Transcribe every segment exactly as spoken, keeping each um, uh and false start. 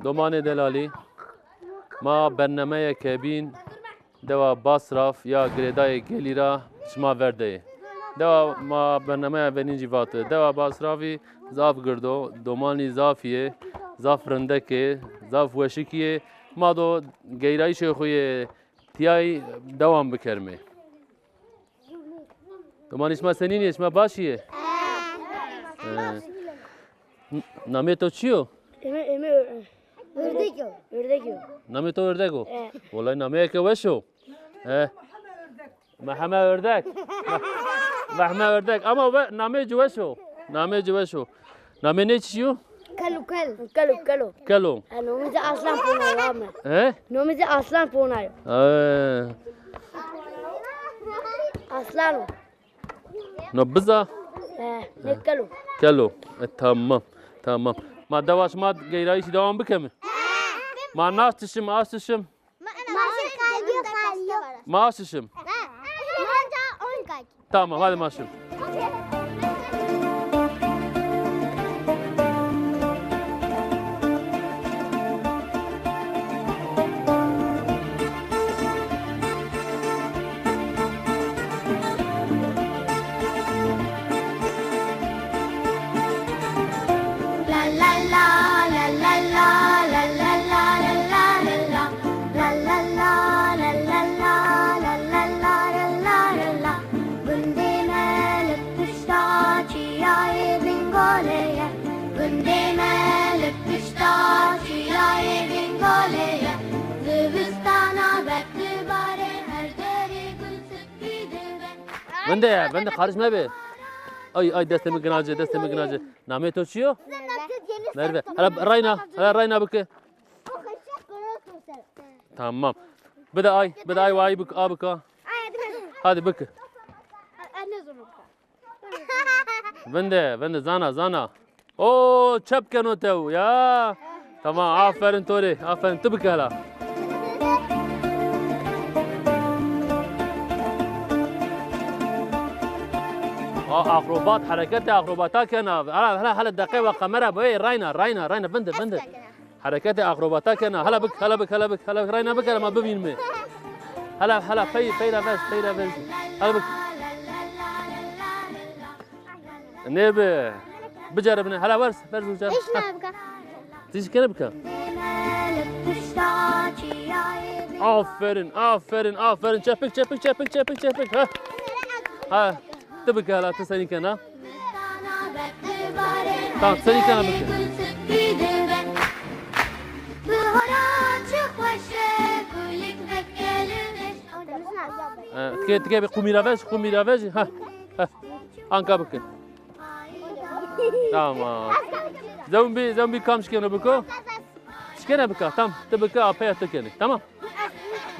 Domanê delalî, ma bernameyê ke bîn dewa Basraf ya girêdayê Gelî ra şima ver de yê. Dewa ma bernameya venîn jî vato. Dewa Basrafî zaf gird o, domanî zafî yê, zaf rindek ê, zaf weşikî yê. Ma do geyrayîşê xo yê tîyayî dewam bikermê. Domanî şima senîn ê? Şima baş î yê? He. N-, namê to çi yo? Eme, eme Ö-, Ördek o. Ördek o. Namê to Ördek o? He. Wellahî nameyêke weş o. He. Meheme Ördek. Meheme Ördek. Ama we, namê ci weş o. Namê ci weş o. Namê nê çi yo? Kelo, kelo. Kelo, kelo. Kelo. Ha, nomê ci Aslan Ponayo ama. He? Nomê ci Aslan Ponayo. He. Aslan o. No biza? He, ne kelo. Kelo. E, tamam. Tamam. Ma dewa şima geyrayîşî dewam bikeme? Ma nas dişim, as dişim. Ma şim. Tamam, hadi ma şim. Gundê Melik pişta çiyayê Bingolê ye. Gundê Melik pişta çiyayê Bingolê ye. Zivistana ber dibare her derê gul spî dibe. Vinde, vinde, karış mebe. Ay, ay, destê mi ginace, destê mi ginace. Namê to çi yo? Merve. Hele rayna, hele rayna bike. Tamam. Bide ay, bide ay, ay bik, a bika. Hadi bike. Vinde, vinde, zana, zana. O, çep keno tew ya. Tamam, aferin to rê, aferin. Ti bike hela. A, akrobat, hereketê akrobata kena. Hele, hele, hele, deqe ve kamera bo. Ey, rayna, rayna, rayna, vinde, vinde. Hereketê akrobata kena. Hele bik, hele bik, hele bik, hele bik. Rayna bik, hele ma bivînme. Hele, hele, pey, pey ra vej, pey ra vej. Hele bik. Nêbi. Biceribine. Hele werz, werz uca. Eşna bika. Ti jî kene bika. Aferin, aferin, aferin. Çepik, çepik, çepik, çepik, çepik. Ha. Ha. Ti bike hela, ti senî kena? Tamam, senî kena bike. E, tike, tike bir qumî ra vej, qumî ra vej. Ha, ha. Anka bike. Tamam. Zewmbî, zewmbî kam şikeno biko? Şikene bika, tam. Ti bike, apeya ti kenê. Tamam.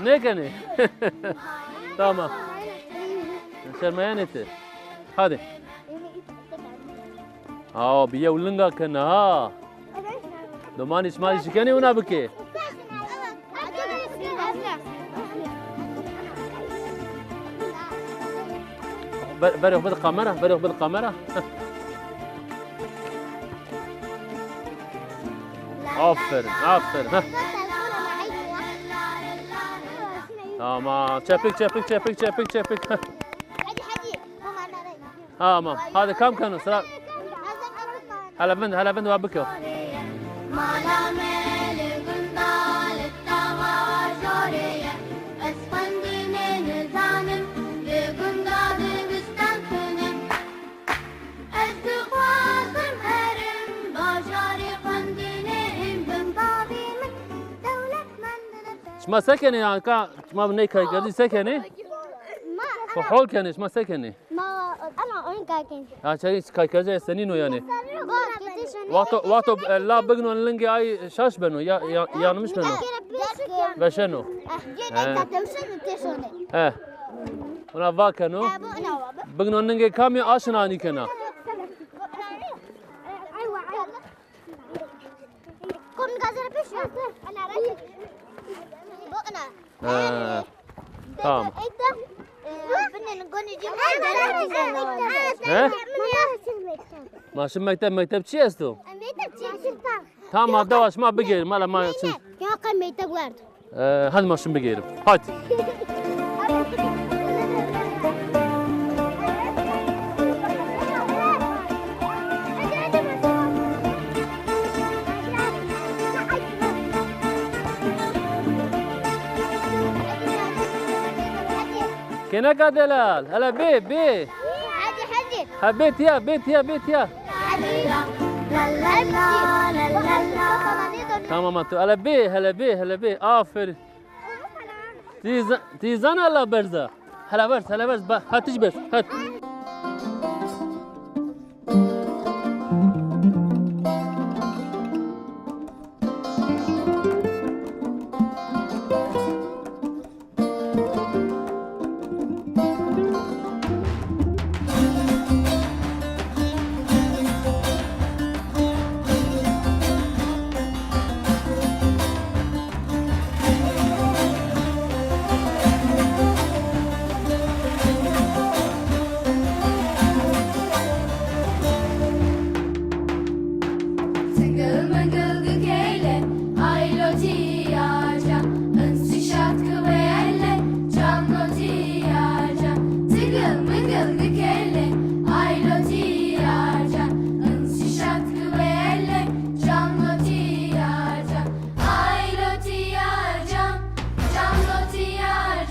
Nêkenê. Tamam. Şermeyenê ti. Hadi. Aa, bi yew linga kena ha. Domanî şima jî şikenê wina bikê. Ver, ver yox bid kamera, ver yox bid kamera. Aferin, aferin. Heh. Tamam. Çepik, çepik, çepik, çepik, çepik. Heh. Tamam. Hadi kam keno sıra. Hele vind, hele vind wa bikir. Ez dixwazim herim bajarê xwendinê, him bin bavê min dewletmend. Şima se kenê anka? Şima ney kay kerdî, se kenê? Ma, xo hol kenê, şima se kenê? Ma, ana, oyun kay kenê. Ha, çay kay kerdî senîn o yanî? Wexto, wexto, e, la bignon lingê ay şaş beno, ya, ya, yanlış beno. Veşeno. He. He. Ona va keno. Bigno ningê kamî aşina anî kena. He. Tamam. He? Ma şimdi mektep, mektep çi esto? Mektep çi? Tamam, dewa şima bigêrim. Hele ma çin. Ya qe meyte werd. Ee, hadi ma şim bigêrim. Hadi. Kêneka delal, hele bê, bê. Hadi, hadi. Ha, bê tiya, bê tiya, bê tiya. Hadi. Tamam, ha tu hele bê, hele bê, hele bê. Aferin. Ti za-, ti zana la berza. Hele berz, hele berz. Ba, ha tij berz. Hadi. Tıngıl mıngıl gıkeyle, ay lo tiyaca, ınsişat kıvelle, can lo tiyaca. Tıngıl mıngıl gıkeyle, ay lo tiyaca, ınsişat kıvelle, can lo tiyaca. Ay lo tiyaca, can lo tiyaca.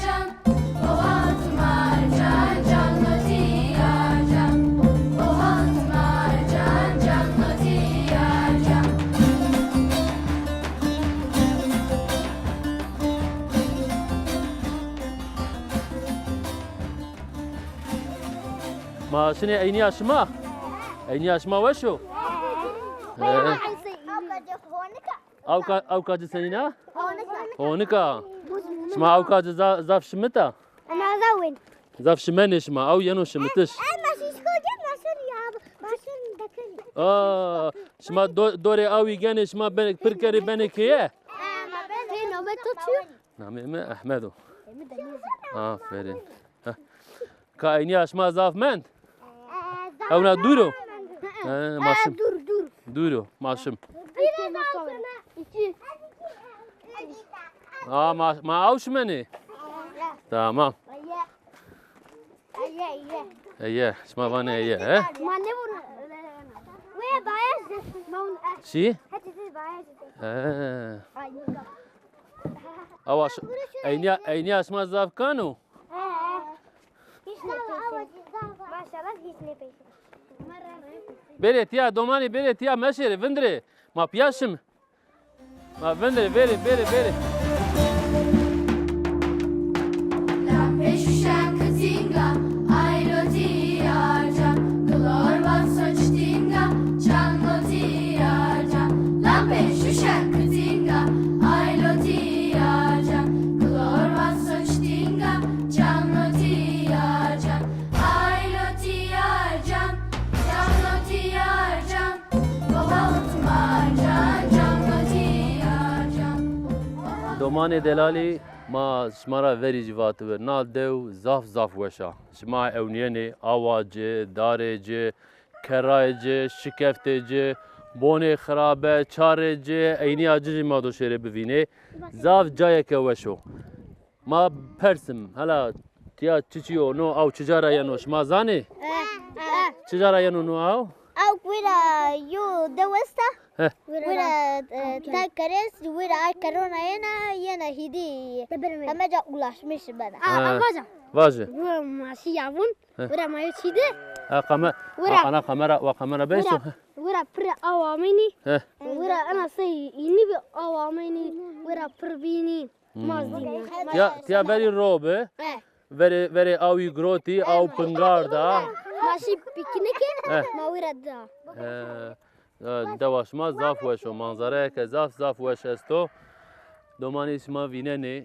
Ma şinê eynîya şima? Eynîya şima weş o? He. Awka, awka ci senîn a? Honik a. Honik a. Şima awka ci za-, zaf şimit a? Ena za wên. Zaf şimenê şima, aw yeno şimitiş. Ema şişko gel, ma şer ya, ma şer dekin. Aa, şima do-, dorê awî genê, şima ben-, pir kerê benê keye? Ema ben. Pê name to çi? Namê mi Ehmed o. Aferin. Heh. Ka eynîya şima zaf mend? Ewna dûr o? He, ma şim. Dûr, dûr. Dûr o, ma şim. Aa, ma, ma aw şimenê? Tamam. Eye, şima vanê eye, he? Ma nêvûn. Wê bayez. Çi? He. Awa ş-, eynîya, eynîya şima zaf kan o? He, he. Maşallah, hîç nêpeyşî. Bêrê tiya, domanî bêrê tiya, meşêrê, vindirê. Ma piya şim. Ma vindirê, bêrê, bêrê, bêrê. Lampê şuşa kitinga, aylo tiya can, klor vat soçtinga, çanlo tiya can. Lampê şuşa kitinga, aylo tiya can, klor vat soçtinga, çanlo tiya can. Aylo tiya can, çanlo tiya can. Domanê delalî, ma şima ra verî jî vatibir. Na dew zaf zaf weş a. Şima ewnîyenê, awa ci, darê ci, kerrayê ci, şikeftê ci, bonê xirabe, çarê ci, eynîya ci jî ma do şêrê bivînê. Zaf cayeke weş o. Ma persim, hela tiya çiçî yo, no aw çica ra yeno, şima zanê? Eh, eh. Çica ra yeno no aw? Aw wira yo dew esta. Heh. Wira, e, tay kerê est, wira ay kerona yena, yena hîdî. Heme ca ulaşmış bena. Ha. A, a, vaca. Vaje. Wira ma şî yavun, heh, wira ma yo çî di. Ha, kame-, wira. A, ana kamera, wa kamera beyso. Wira, wira pir aw ameynî. Heh. Wira ena sey înî bi aw ameynî, wira pir bînî. Hmm. Ma zî. Tiya, tiya verî ro bi. Eh. Verê, verê awî girotî, aw pingar da. Ma şî pîknîke, eh, ma wira da. Eh, eh, dewa şima zaf weş o, manzarayeke zaf, zaf weş esto. Domanî şima vînenê.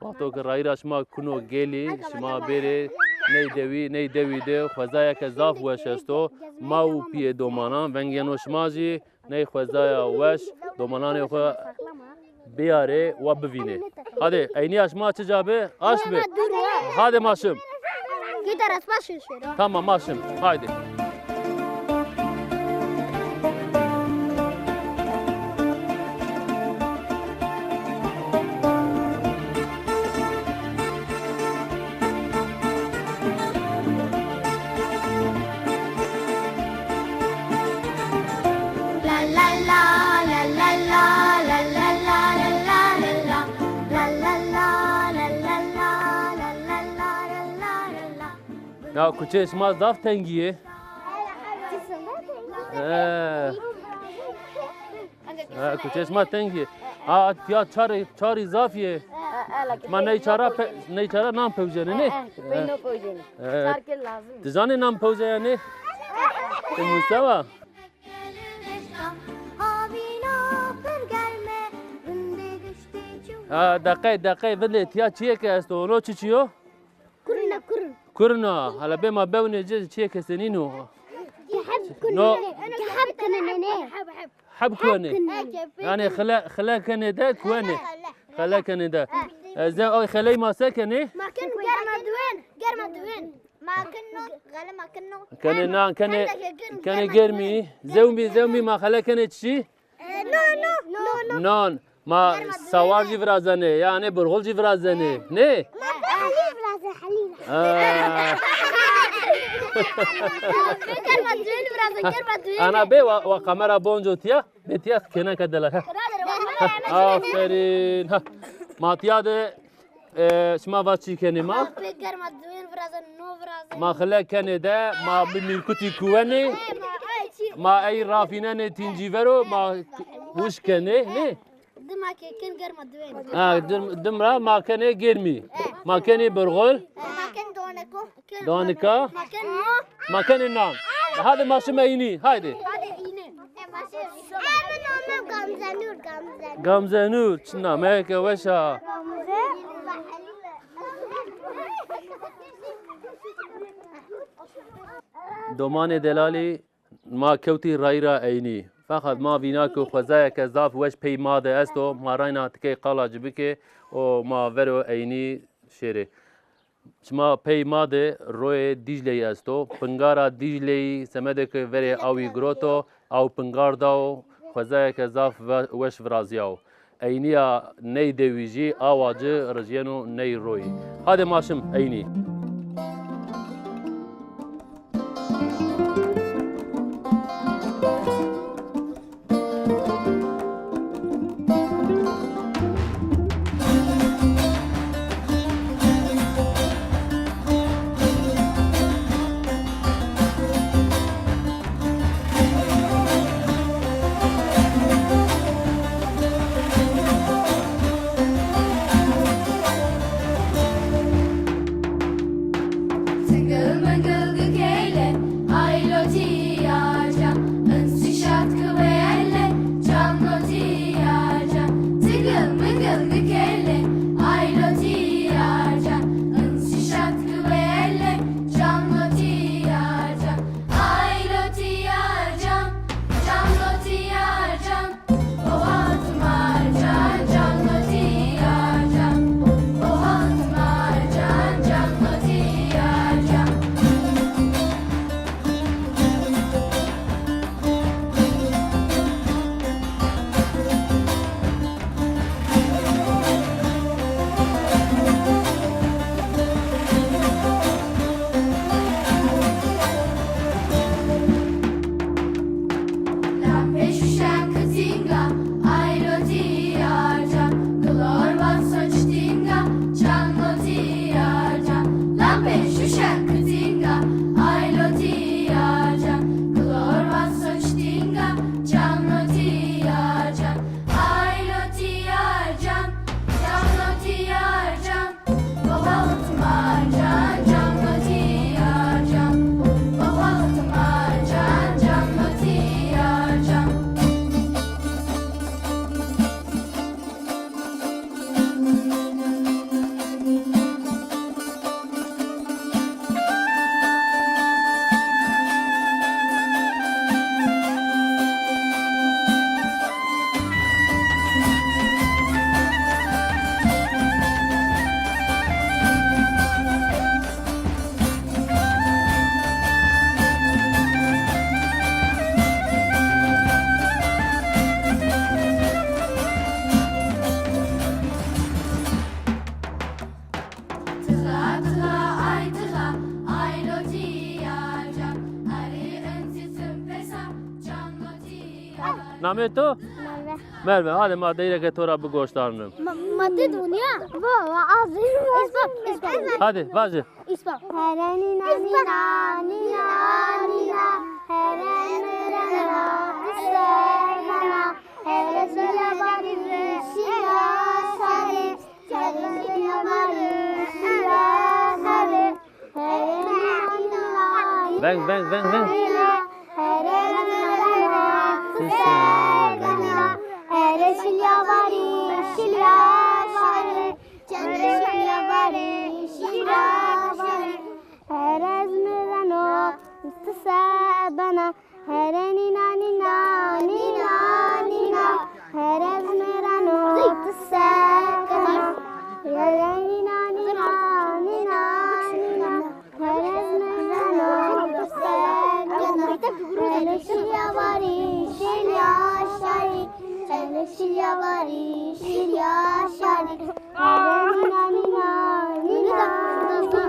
Wexto ke rayîra şima kuno gelî, şima bêrê ney dewî, ney dewî de xwezayeke zaf weş esto. Ma û pîyê domanan, veng yeno şima jî. Ney xwezaya weş, domananê xwu biyarê wa bivînê. Hadê, eynîya şima çi ca bi? Aşt bi. Hadê ma şim. Tamam, ma şim. Haydi. Ya kuçê şima zaf tengî yê. He. He, kuçê şima tengî yê. Ha, tiya çarî, çarî zaf yê. Ma ney çara pe-, ney çara nan pewcenê, nê? He, he, peyno pewcenê. He. Çar kî lazim. Ti zanê nan pewceyanê? Ti musewa? Ha, deqey, deqey, vindê tiya çiyê ke esto, ono çiçî yo? Kurna, kurn. Kurna, hala bê ma bewnê ci çiyê ke senîn o. Keheb kunê. No. Keheb kunê, ne, ne. Heb kuenê. Heb kuenê. Yanî xile, xile kenê de kuenê. Xele kenê de. E, ze-, oy xeley ma se kenê? Ma ken germa duwen, germa duwen. Ma ken no, xele ma ken no. Kenê nan, kenê, kenê germî. Zewmî, zewmî ma xele kenê çi? E, no, no, no, no. Non. Ma sawar jî virazenê, yanî burxul jî virazenê. Nê? Ma helî virazenê, helî. Ha. Germa duwen virazenê, germa duwen. Ana bê wa, wa kamera bonco tiya. Bê tiya kêneka delal, ha. Aferîn. Ha. Ma tiya de, e, şima va çi kenê ma? Ma pê germa duwen virazenê, no virazenê. Ma xile kenê de, ma bi mîrkutî kuwenê. Ma ey rafînenê tîncî vero, ma wişk kenê, nê? Dima ke ken germa duwen. Ha, dim, dim ra ma kenê germî. Ma kenê burxul. Ma ken doneko. Donika. Ma ken no. Ma kenê nan. Hadi ma şim eynî. Haydi. Hadi eynî. E, ma şim. E, mi nomim Gamzenur, Gamzenur. Gamzenur. Çi nameyeke weş a. Gamze. Domanê delalî, ma kewtî rayîra eynî. Feqet ma vîna ku xwezayeke zaf weş pey ma de esto, ma rayna tikey qala ci bikê û ma vero eynî şêrê. Şima pey ma de royê Dîcleyî esto. Pingara Dîcleyî semedê ke verê awî giroto, aw pingar dao, xwezayeke zaf ve-, weş virazîyao. Eynîya ney dewî jî awa ci rijyeno ney royî. Hadê ma şim eynî. Tıngıl mıngıl gıkeyle, ay lotî yarca, ınsî şat kıwele, can lotî yarca. Tıngıl mıngıl gıkeyle, ay lotî yarca, ınsî şat kıwele, can lotî yarca. Ay lotî yarca, can lotî yarca. Lampê şuşen kitinga, ay lotî yarca, gilor vaso çitinga, can lotî yarca. Lampê şuşen kitinga, ay lotî yarca, gilor vaso çitinga, can lotî yarca. Ay lotî yarca, can lotî yarca. Tıxa, tıxa, ay tıxa, ay lotî yarca, arî ınsî simpesa, can lotî yarca. Namê to? Merve. Merve, hadi ma deyreke to ra bigoştarnim. Ma-, Madde dunya. Baba, az. İspat, ispat. Hadi, vaje. İspat. Here nîna, nîna, nîna, nîna. Here nîna, nîna. Here şila barî, şila şarî. Here şila barî, şila şarî. Veng, veng, veng, veng. Here nîna, nîna, nîna, nîna. Here ez mi ra no qise kena. Here nîna, nîna, nîna, nîna. Here ez mi ra no qise kena. Hele şilya varî, şilya şarî. Hele şilya varî, şilya şarî. Here nîna, nîna, nîna, nîna.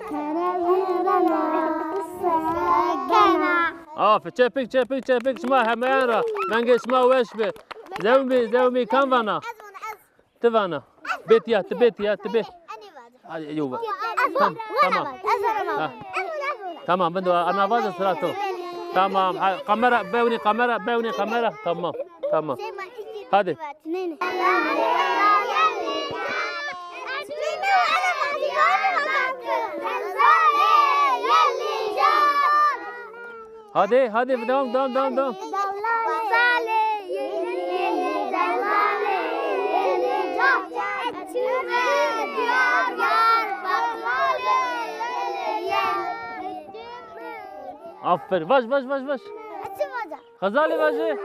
Here ez mi ra no qise kena. Aferin. Çepik, çepik, çepik şima hemeyan ra. Vengê şima weş bi. Zewmî, zewmî kam vana? Ti vana. Bê tiya, ti bê tiya, ti bê. Hadi, yo va. Tamam, tamam. Ha. Tamam, ben de ana vaza sıra to. Tamam. Ha, kamera, bewnî kamera, bewnî kamera. Tamam, tamam. Hadi. Hadi, hadi, devam, devam, devam, devam. Aferin. Vaj, vaj, vaj, vaj. Xezalê vaje.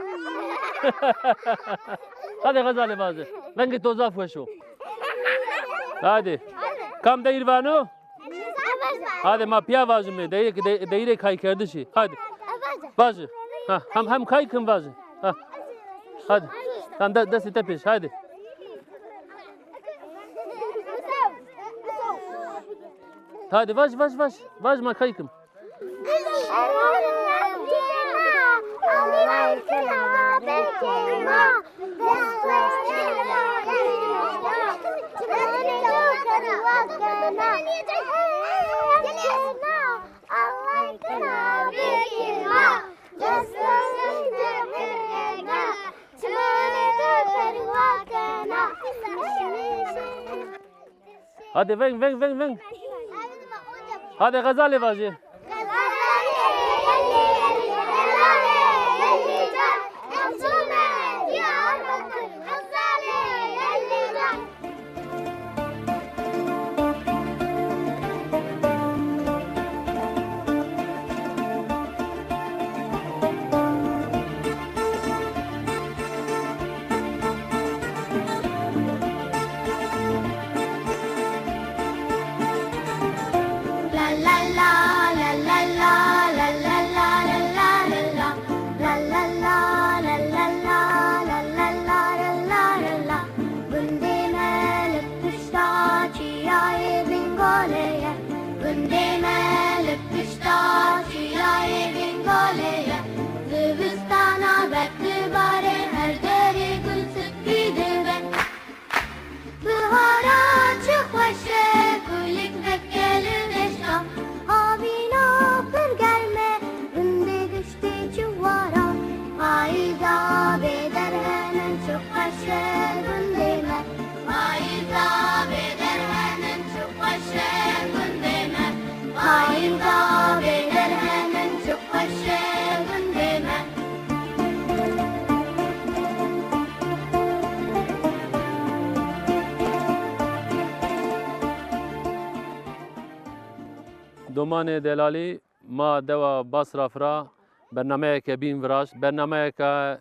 Hadi Xezalê vaje. Vengê to zaf weş o. Hadi. Kam deyîr vano? Hadi ma pîya vajime. Deyîrê, de-, deyîrê kaykerdişî. Hadi. Vaje. Ha, hem, hem kay kim vaje. Ha. Hadi. Sen de, destê te pêş. Hadi. Hadi vaj, vaj, vaj. Vaj ma kay kim. Hadi veng, veng, veng, veng. Hadi Xezalê vaje. Gundê me li pişta çiyayê Bingolê ye. Gundê me li pişta çiyayê Bingolê ye. Zivistana berf dibare, her derê gul spî dibe. Bihara çi xweş e, gulîk veke li deşta. Havîna pir germ e, gundê giştî çiwar a. Payîza bê derhenin çi xweş e gundê me. Payîza bê derhenin çi xweş e gundê me. Payîza bê derhenin çi xweş e gundê me. Domanê delalî, ma dewa Basraf ra bernameyeke bîn viraşt. Bernameyeke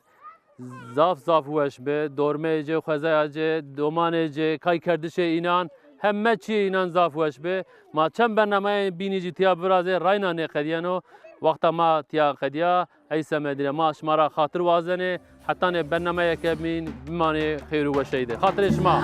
zaf zaf weş bi. Dormeyê ci, xwezaya ci, domanê ci, kaykerdişê înan, heme çiyê înan zaf weş bi. Ma çend bernameyê bînî jî tiya birazê, rayna nêqedîyeno. Wexta ma tiya qedîya, ey semedî ra ma şima ra xatir wazenê. Hetanê bernameyeke bîn bimanê xeyr û weşey de. Xatirê şima.